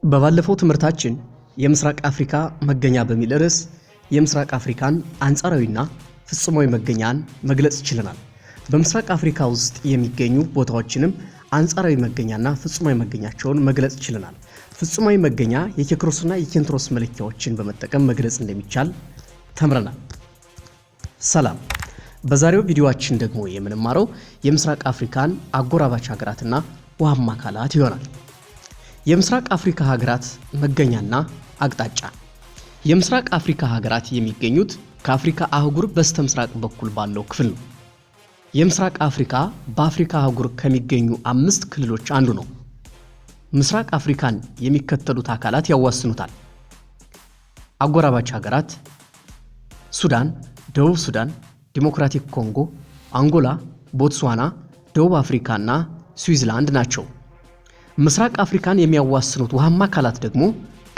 በባለፈው ትምህርታችን የምስራቅ አፍሪካ መገኛ በሚል ርዕስ የምስራቅ አፍሪካን አንጻራዊና ፍጹማዊ መገኛን መግለጽ ችለናል። በምስራቅ አፍሪካ ውስጥ የሚገኙ ቦታዎችንም አንጻራዊ መገኛና ፍጹማዊ መገኛቸውን መግለጽ ችለናል። ፍጹማዊ መገኛ የኬክሮስና የኬንትሮስ መለኪያዎችን በመጠቀም መግለጽ እንደሚቻል ተምረናል። ሰላም። በዛሬው ቪዲዮአችን ደግሞ የምንማረው የምስራቅ አፍሪካን አጎራባች ሀገራትና ውሃማ አካላት ይሆናል። የምስራቅ አፍሪካ ሀገራት መገኛና አቅጣጫ። የምስራቅ አፍሪካ ሀገራት የሚገኙት ከአፍሪካ አህጉር በስተምስራቅ በኩል ባለው ክፍል ነው። የምስራቅ አፍሪካ በአፍሪካ አህጉር ከሚገኙ 5 ክልሎች አንዱ ነው። ምስራቅ አፍሪካን የሚከተሉት አካላት ያዋስኑታል። አጎራባች ሀገራት ሱዳን፣ ደቡብ ሱዳን፣ ዲሞክራቲክ ኮንጎ፣ አንጎላ፣ ቦትስዋና፣ ደቡብ አፍሪካና ስዊዝላንድ ናቸው። ምስራቅ አፍሪካን የሚያዋስኑት ውሃማ አካላት ደግሞ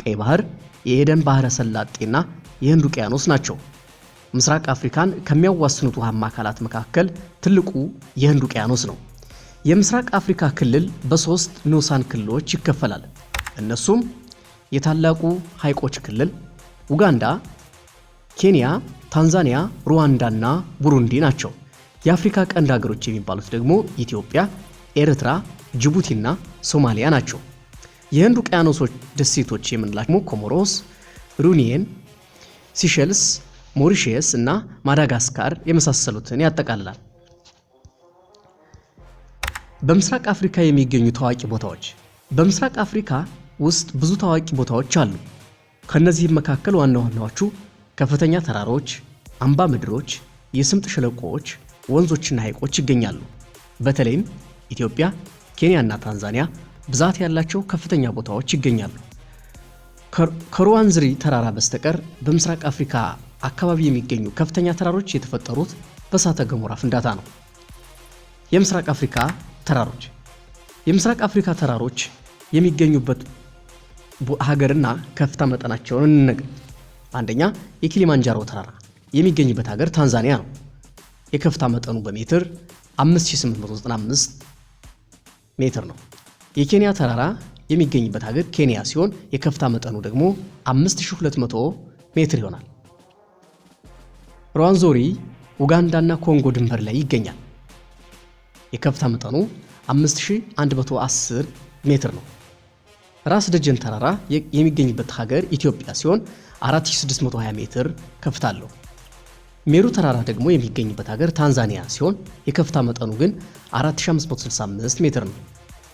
ቀይ ባህር፣ የኤደን ባህረ ሰላጤና የህንድ ውቅያኖስ ናቸው። ምስራቅ አፍሪካን ከሚያዋስኑት ውሃማ አካላት መካከል ትልቁ የህንድ ውቅያኖስ ነው። የምስራቅ አፍሪካ ክልል በ3 ንዑሳን ክልሎች ይከፈላል። እነሱም የታላቁ ሐይቆች ክልል፣ ኡጋንዳ፣ ኬንያ፣ ታንዛኒያ፣ ሩዋንዳና ቡሩንዲ ናቸው። የአፍሪካ ቀንድ ሀገሮች የሚባሉት ደግሞ ኢትዮጵያ፣ ኤርትራ፣ ጅቡቲና ሶማሊያ ናቸው። የህንድ ውቅያኖሶች ደሴቶች የምንላቸው ኮሞሮስ፣ ሩኒየን፣ ሲሸልስ፣ ሞሪሺየስ እና ማዳጋስካር የመሳሰሉትን ያጠቃልላል። በምስራቅ አፍሪካ የሚገኙ ታዋቂ ቦታዎች። በምስራቅ አፍሪካ ውስጥ ብዙ ታዋቂ ቦታዎች አሉ። ከነዚህም መካከል ዋና ዋናዎቹ ከፍተኛ ተራሮች፣ አምባ ምድሮች፣ የስምጥ ሸለቆዎች፣ ወንዞችና ሐይቆች ይገኛሉ። በተለይም ኢትዮጵያ፣ ኬንያና ታንዛኒያ ብዛት ያላቸው ከፍተኛ ቦታዎች ይገኛሉ። ከሩዋንዝሪ ተራራ በስተቀር በምስራቅ አፍሪካ አካባቢ የሚገኙ ከፍተኛ ተራሮች የተፈጠሩት በእሳተ ገሞራ ፍንዳታ ነው። የምስራቅ አፍሪካ ተራሮች። የምስራቅ አፍሪካ ተራሮች የሚገኙበት ሀገርና ከፍታ መጠናቸውን እንነግር። አንደኛ፣ የኪሊማንጃሮ ተራራ የሚገኝበት ሀገር ታንዛኒያ ነው። የከፍታ መጠኑ በሜትር 5895 ሜትር ነው። የኬንያ ተራራ የሚገኝበት ሀገር ኬንያ ሲሆን የከፍታ መጠኑ ደግሞ 5200 ሜትር ይሆናል። ሩዋንዞሪ ኡጋንዳና ኮንጎ ድንበር ላይ ይገኛል። የከፍታ መጠኑ 5110 ሜትር ነው። ራስ ደጀን ተራራ የሚገኝበት ሀገር ኢትዮጵያ ሲሆን 4620 ሜትር ከፍታ አለው። ሜሩ ተራራ ደግሞ የሚገኝበት ሀገር ታንዛኒያ ሲሆን የከፍታ መጠኑ ግን 4565 ሜትር ነው።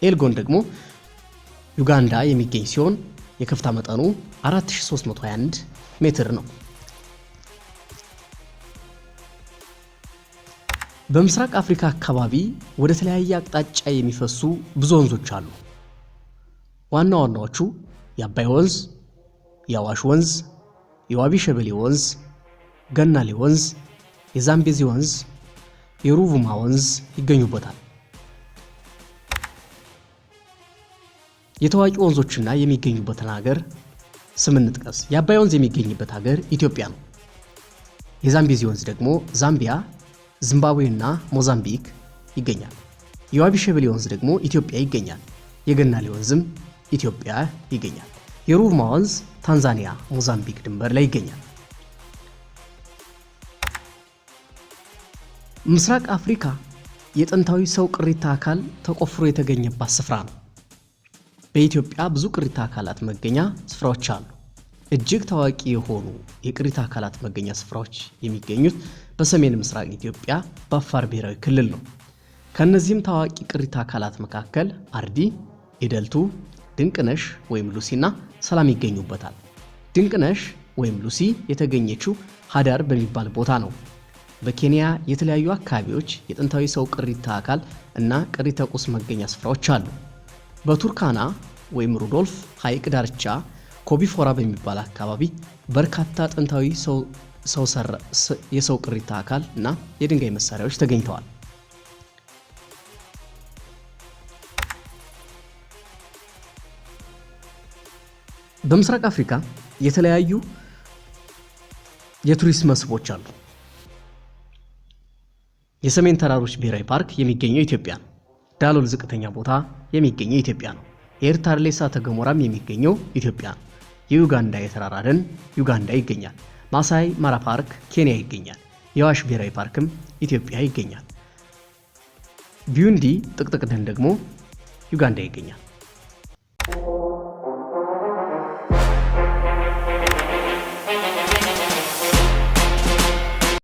ኤልጎን ደግሞ ዩጋንዳ የሚገኝ ሲሆን የከፍታ መጠኑ 4321 ሜትር ነው። በምስራቅ አፍሪካ አካባቢ ወደ ተለያየ አቅጣጫ የሚፈሱ ብዙ ወንዞች አሉ። ዋና ዋናዎቹ የአባይ ወንዝ፣ የአዋሽ ወንዝ፣ የዋቢ ሸበሌ ወንዝ፣ ገናሌ ወንዝ፣ የዛምቤዚ ወንዝ፣ የሩቭማ ወንዝ ይገኙበታል። የታዋቂ ወንዞችና የሚገኙበትን ሀገር ስም እንጥቀስ። የአባይ ወንዝ የሚገኝበት ሀገር ኢትዮጵያ ነው። የዛምቤዚ ወንዝ ደግሞ ዛምቢያ፣ ዚምባብዌና ሞዛምቢክ ይገኛል። የዋቢ ሸበሌ ወንዝ ደግሞ ኢትዮጵያ ይገኛል። የገናሌ ወንዝም ኢትዮጵያ ይገኛል። የሩቭማ ወንዝ ታንዛኒያ ሞዛምቢክ ድንበር ላይ ይገኛል። ምስራቅ አፍሪካ የጥንታዊ ሰው ቅሪተ አካል ተቆፍሮ የተገኘባት ስፍራ ነው። በኢትዮጵያ ብዙ ቅሪተ አካላት መገኛ ስፍራዎች አሉ። እጅግ ታዋቂ የሆኑ የቅሪተ አካላት መገኛ ስፍራዎች የሚገኙት በሰሜን ምስራቅ ኢትዮጵያ በአፋር ብሔራዊ ክልል ነው። ከነዚህም ታዋቂ ቅሪተ አካላት መካከል አርዲ፣ ኢደልቱ፣ ድንቅነሽ ወይም ሉሲና ሰላም ይገኙበታል። ድንቅነሽ ወይም ሉሲ የተገኘችው ሀዳር በሚባል ቦታ ነው። በኬንያ የተለያዩ አካባቢዎች የጥንታዊ ሰው ቅሪተ አካል እና ቅሪተ ቁስ መገኛ ስፍራዎች አሉ። በቱርካና ወይም ሩዶልፍ ሐይቅ ዳርቻ ኮቢፎራ በሚባል አካባቢ በርካታ ጥንታዊ የሰው ቅሪተ አካል እና የድንጋይ መሳሪያዎች ተገኝተዋል። በምስራቅ አፍሪካ የተለያዩ የቱሪስት መስህቦች አሉ። የሰሜን ተራሮች ብሔራዊ ፓርክ የሚገኘው ኢትዮጵያ ነው። ዳሎል ዝቅተኛ ቦታ የሚገኘው ኢትዮጵያ ነው። የኤርታሌ እሳተ ገሞራም የሚገኘው ኢትዮጵያ ነው። የዩጋንዳ የተራራ ደን ዩጋንዳ ይገኛል። ማሳይ ማራ ፓርክ ኬንያ ይገኛል። የአዋሽ ብሔራዊ ፓርክም ኢትዮጵያ ይገኛል። ቢዩንዲ ጥቅጥቅ ደን ደግሞ ዩጋንዳ ይገኛል።